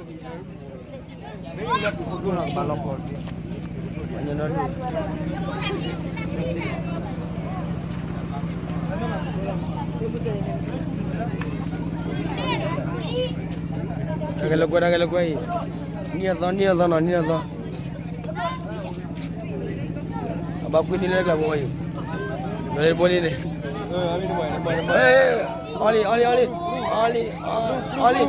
တၢ်ဂဲၤလိာ်ကွဲ တၢ်ဂဲၤလိာ်ကွဲအံၤ, နံၣ်အသီ နံၣ်အသီနီၤ နံၣ်အသီ အဘၣ်ကွံာ်န့ၢ်လၢကျးဘိအံၤ, လီၤလံတဘိန့ၣ်န့ၣ်, အီလံ အီလံ အီလံ အီလံ အီလံ အီလံ အီ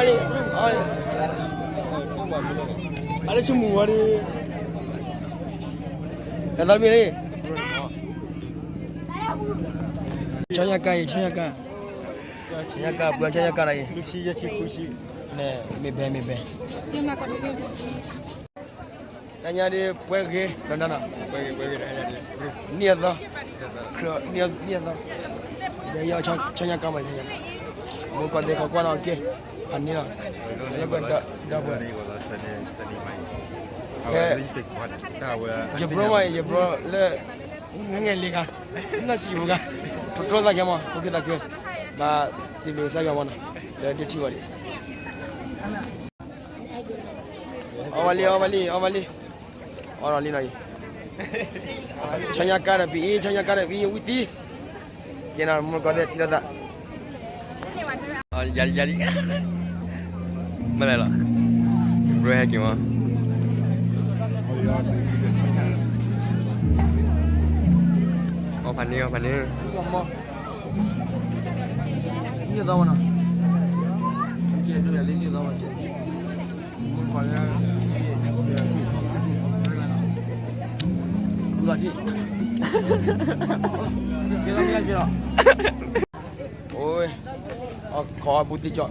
လံ အလၢဆိကမိၣ်ဝဲဒၣ်, အသီတမံၤလံ, ဆီညါကါအံၤ ဆီညါကါ, ဆီညါကါ ပှၤဆီညါကါလီၤအံၤ, န့ၣ် မ့ၢ်ဘဲ မ့ၢ်ဘဲ တၢ်ညါဒ်ပှဲၤဂ့ၤ ဒီးနၤနီၤ, နံၣ်အသီ, နံၣ်အသီ, ယဲဆီညါကါမး, မူကီၢ်သ့ၣ်ခီကွၢ်နီၤက့, ဖးန့ၢ်လီၤ, လၢပဒီပှဲၤ, ကဲ, ယဘြီမး ယဘြီလၢ ငဲၤလံခါ, နီၢ်စံးဖိခါ, တြီသးကဲမး ဖိက့သးခု, ဘၣ်စံးဘျုးကစၢ်ယွၤမးနီၤ, လၢဒုးထံၣ်ဝဲဒၣ် အီၣ်ဝဲလံ အီၣ်ဝဲလံ အီၣ်ဝဲလံ, အီၣ်လံနီၤအံၤ, ဆီညါကါဒီးပအံၤ ဆီညါကါဒီးပအံၤ ဝံသံ, ကဲနီၤ မူကီၢ်သ့ၣ်ထံၣ်လိာ်သး, ယၤလံ ယၤလံ, မ့ၢ်လဲၤလီၤ, ဘြဲဟဲက့ၤမး, အီၣ်ဖးန့ၢ် အီၣ်ဖးန့ၢ် နံၣ်သီဝဲနီၤ, ကဲဒိၣ်ယၤလံ နံၣ်သီဝဲကဲ, မူကီၢ်လၢ ကူလီၤထံၣ်, ကဲလီၤမ့ၢ်ယါကဲလီၤ, အိ, အခီအပူၤသံကၠီ,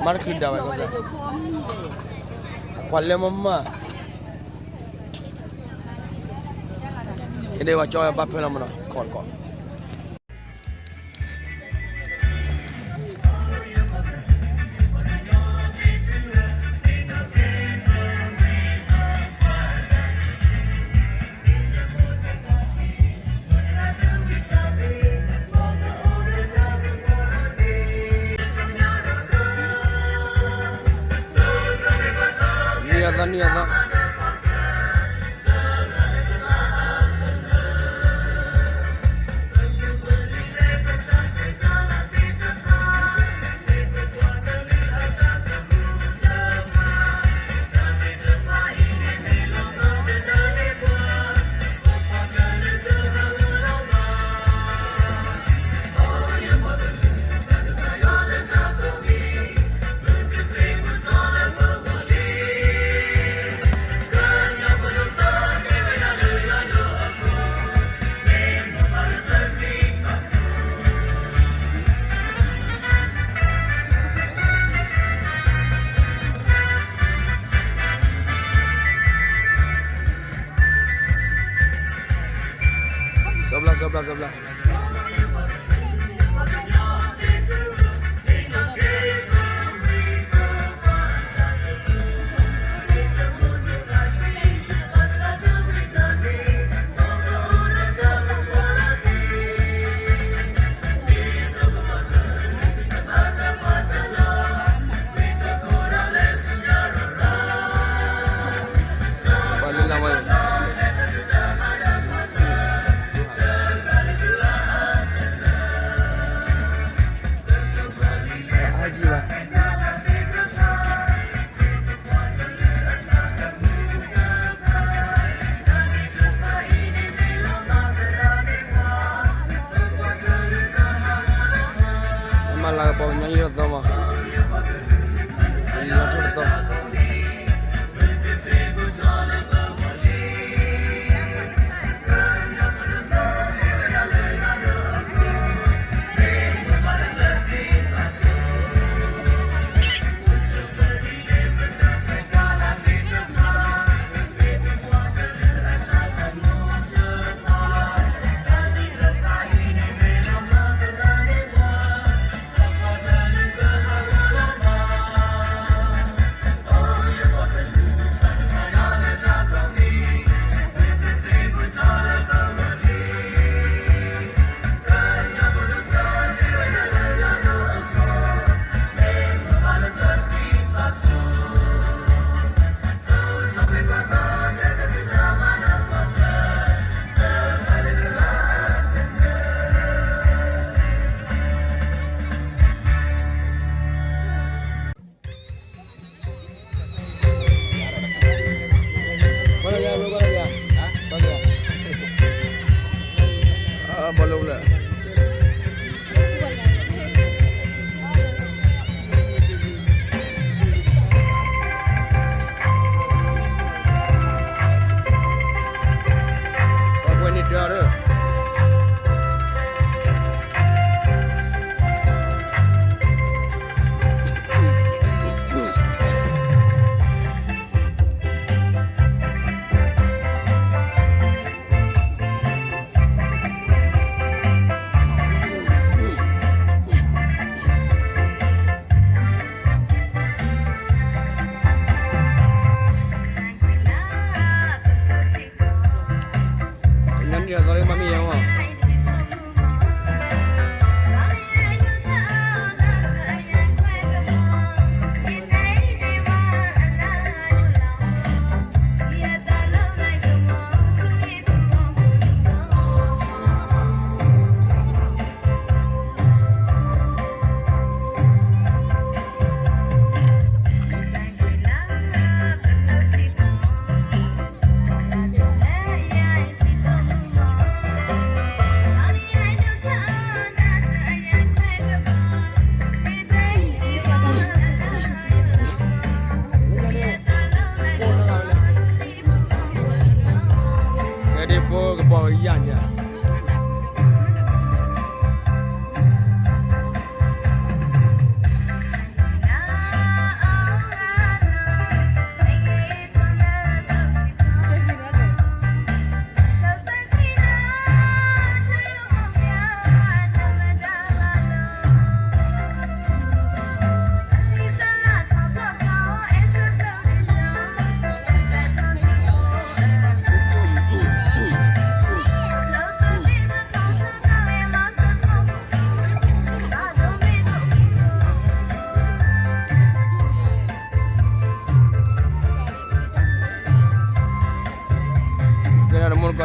မၤတချုးဒၣ်ဝဲ, အခွါလၢမမၢ် ကဲဒ်ဝဲကၠီဝဲဘၣ်ဖၢလီၤမးနီၤ ခီတကီး, နံၣ်အသီ နံၣ်အသီ စီၤဘျါ စီၤဘျါ စီၤဘျါ. မၤလၤကပီၤကညီလံတသီမး, လီၤထီၣ်တသီ. အ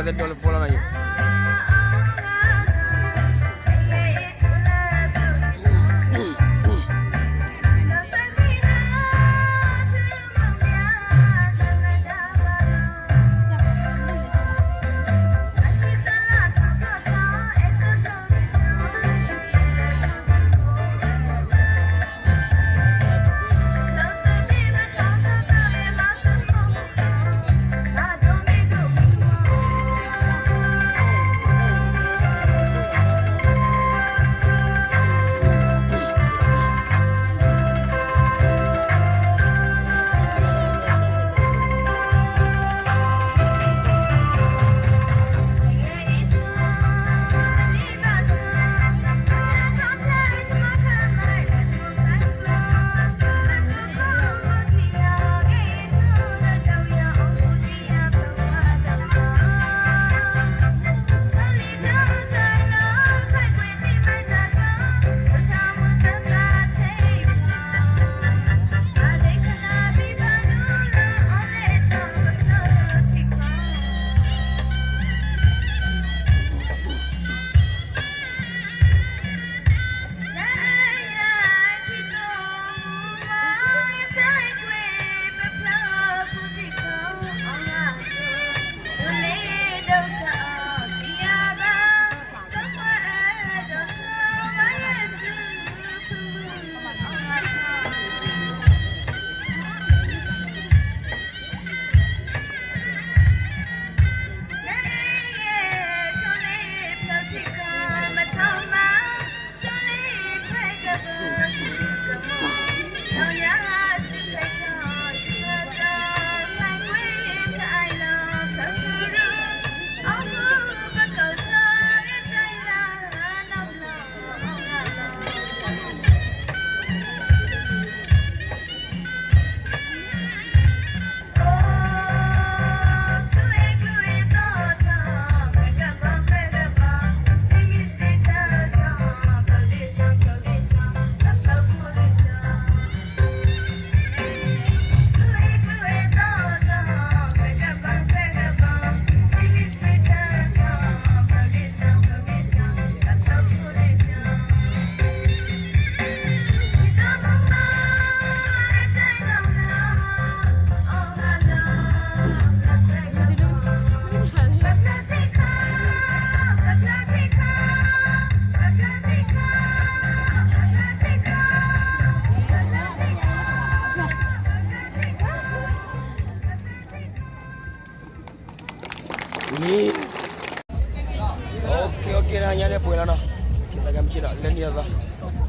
သဒိလၢဖိလီၤနီၤယိာ်. Okay, okay, ညါန့ၣ်ပှဲၤလီၤနီၤ, က့ၤသးကဲမုၢ်ဆ့ၣ်ဒီး လဲၤနံၤအသီ,